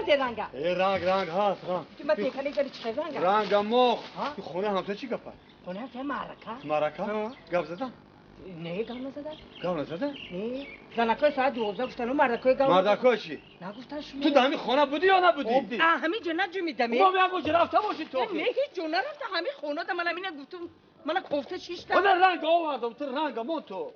Оварде ранга. Э ранг ранг ҳаст ранг. Ту ма текани зани чӣ ранга? Ранга мох. Ту хонаи ҳамсоя чӣ гапа? Хонаи ҳамсоя маърака. Маърака? Гап задан? Не, гап назадан. Гап назадан? Не. Занакои соат 12 гуфтану мардакои гап. Мардакои чӣ? Нагуфтан шумо. Ту дар ҳамин хона будӣ ё набудӣ? А ҳамин ҷо наҷумидам. Мо як ҷо рафта бошӣ то. Не, ҳеҷ ҷо нарафта, ҳамин хона да ман ҳамина гуфтум. Мана кофта шиштам. Мана ранг овардам, ту ранга мон ту.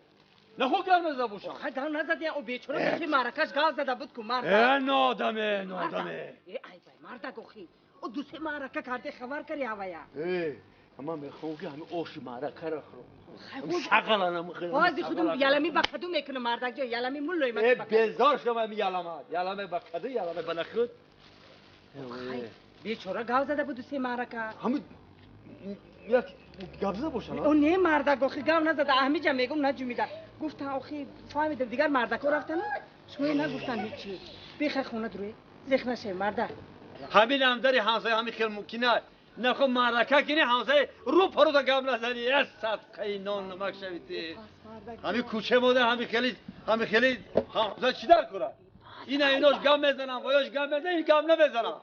Нахо гап назада бошам. Хай гап назади, о бечора ки маъракаш гап зада буд ку марда. Э нодаме, нодаме. Э ай вай мардак охи. О ду се маърака карде хабар кари ҳавая. Э, ман мехоҳам ки ҳамин оши маъракаро хӯрам. Шағаланам хӯрам. Бози худум ялами ба каду мекунам мардак ҷо, ялами муллои ман. Э безор шудам ҳамин ялама. Яламе ба каду, яламе ба нахӯд. Хай бечора гап зада буд ду се маърака. Ҳамин як гап зада бошам? О не мардак охи гап назада, ҳамиҷа мегум наҷумида. Гуфтан охи фаҳмидам дигар мардако рафтану шумо нагуфтан ҳечи. Бехай хона дуре зех наше мардак. Ҳамин ҳамдари ҳамсоя ҳамин хел мумкин аст. Нахо маърака кини ҳамсоя рӯ парода гап назани. Э садқаи нон намак шавити. Ҳамин кӯча мода ҳамин хели ҳамин хели ҳамсоя чӣ дар кора? Ина инош гап мезанам, воёш гап мезанам, ин гап намезанам.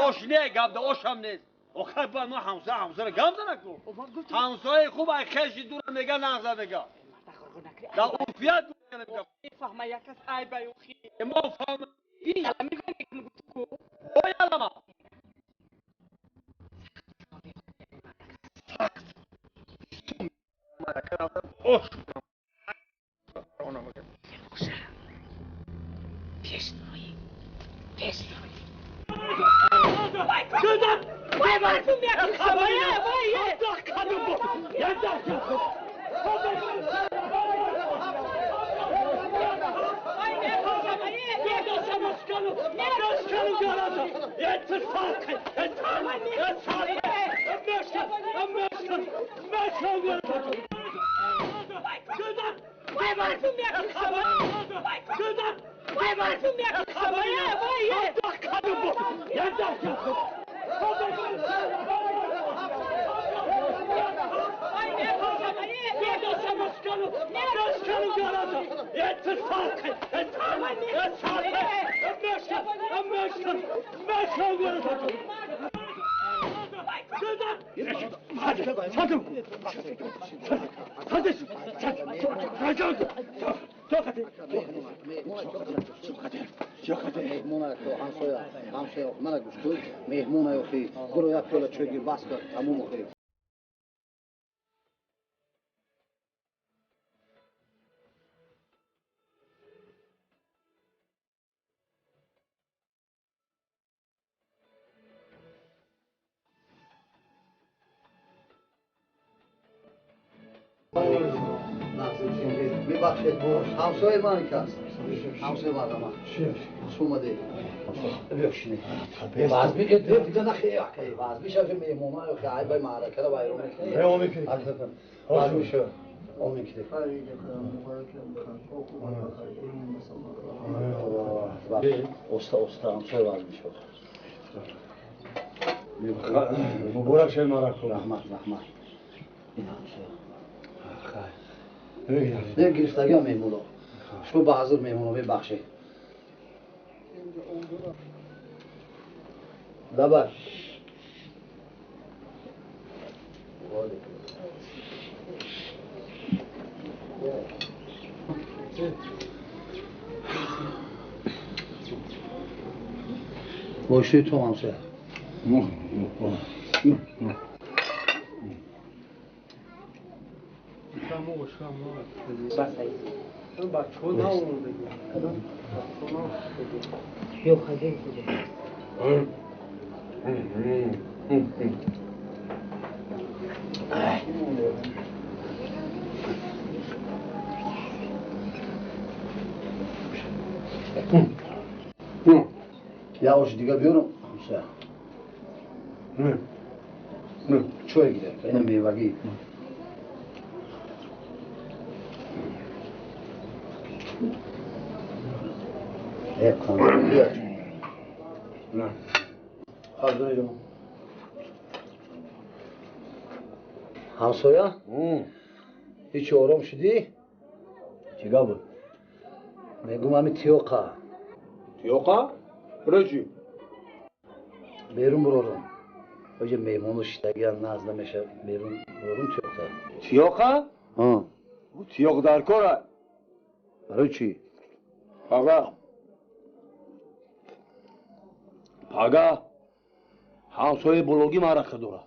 Ош не гап да ошам нест. Охай ба ма ҳамсоя ҳамсояро гап зана ку. Ҳамсояи хуб ай хеши дура мега нағза мега. Да урфият мега. Фаҳма як кас ай бай охи. Мо фаҳма. Ялами мекунам ку. О ялама. Ош. Пеш рӯи. Пеш рӯи. Вай мардум як хабар вай. Мебахшед, ҳамсояи ман каст. Ҳамсояи ман ама. Хуш омадед. Бёшинед. Вазби шав ки меҳмона ай бай маъракара вайрон мекунед. Вазби шав. Омин кидед. Оста оста ҳамсоя вазби шав. Муборак шавед маърака. Раҳмат, раҳмат. Ин ҳамсоя. Не гирифтагиам меҳмоно. Шумо ба ҳазур меҳмоно мебахшед. Давай. Боши ту ҳамсоя. Я ош дига биёрам ҳамсоя. Чой гирем, ина мевагӣ. Ҳамсоя? Ҳеҷ ором шудӣ? Чӣ гап буд? Мегум ҳами тиёқа. Тиёқа? Барои чӣ? Берун бурорам. Оҷа меҳмону шиштагиам нағз намеша, берун бурорам тиёқта. Тиёқа? Ҳа. Тиёқ дар кора. Барои чӣ? Пага. Пага ҳамсояи бологӣ маърака дорад.